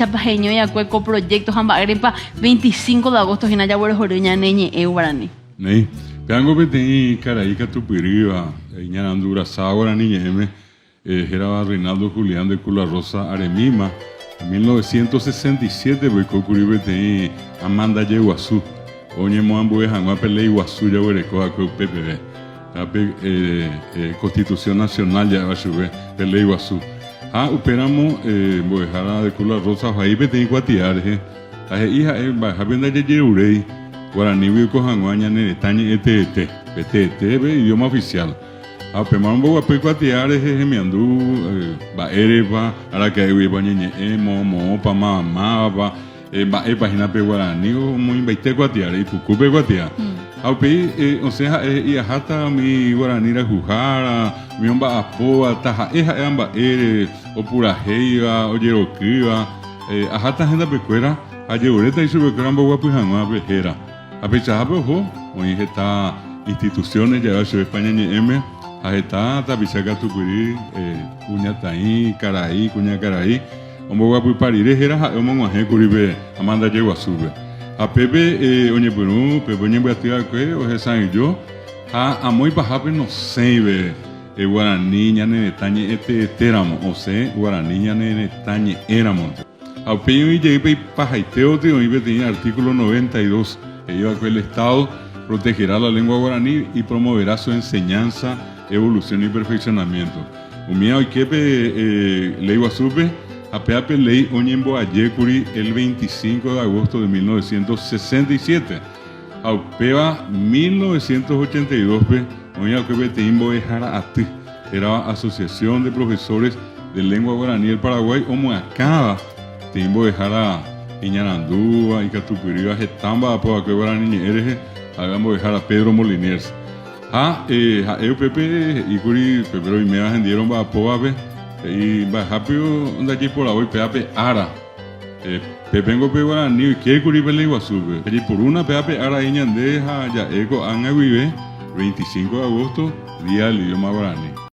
Mba'éichapa heñói akue ko proyecto ha mba'érepa 25 de agosto hína jaguerohory ñane ñe'ẽ guarani? Néi, péango peteĩ karai katupyrýva iñarandu rasa guarani ñe'ẽme hérava Reinaldo Julián de Cula Rosa aremíma, 1967-pe oikókuri peteĩ amandaje guasu oñemoambue hag̃ua pe léi guasu jaguereko va'ekue upe peve, ha pe Constitución Nacional ja'éva chupe pe léi guasu. Ha upéramo mbo'ehára de Cula Rosa ohai peteĩ kuatia rehe ha he'i ha'e mba'ehápe ndajajeruréi guaranígui oiko hag̃ua ñane retã ñe'ẽ teete, pe teete pe idioma oficial. Ha upémarõ mboguapy kuatia rehe hemiandu mba'érepa, araka'éguipa oñeñe'ẽ, moõ moõpa, máva mávapa, mba'épa hína pe guarani, omoĩmbaite kuatiáre, ipuku pe kuatia. Ha upéi osẽ ha'e he'i aháta umi guarani rayhuhára, umi omba'apóva, taha'e ha'éva mba'ére, opurahéiva, ojerokýva, aháta hendapekuéra ha ajeruréta ichupekuéra mboguapy hag̃ua pe héra. Ha peichahápe oho, oĩ heta instituciones ja'éva chupe España ñe'ẽme ha heta tapicha katupyry, kuñataĩ, karai, kuñakarai, omboguapypa rire héra ha'e omog̃uahẽkuri pe amandaje guasúpe. Ha pépe oñepyrũ, pépe oñembyaty va'ekue ohesa'ỹijo ha amo ipahápe nosẽive guarani ñane retã ñe'ẽteetéramo, osẽ guarani ñane retã ñe'ẽramonte. Ha upéi oĩ jey pe ipahaite gotyo oĩ peteĩ artículo 92 he'i va'ekue el Estado protegerá la lengua guaraní y promoverá su enseñanza, evolución y perfeccionamiento. Umíva oike pe léi guasúpe ha péva pe léi oñemboajékuri el 25 de agosto de 1967. Ha upéva 1982-pe oĩ va'ekue peteĩ mbo'ehára aty hérava Asociación de Profesores de Lengua Guaraní del Paraguay omyakãva peteĩ mbo'ehára iñarandúva, ikatupyrýva heta omba'apo va'ekue guarani ñe'ẽ rehe, ha'éva mbo'ehára Pedro Moliniers. Ha ha'e upépe he'íkuri upépe roiméva hendive romba'apóvape, he'i mba'ehápe ndajeiporavói péva pe ára. Pépengo pe guarani oikékuri pe Leiguasúpe. Jajeporúna péva pe ára aĩ ñande ha ja'e ko'ág̃a guive, 25 de agosto, Día del Idioma Guaraní.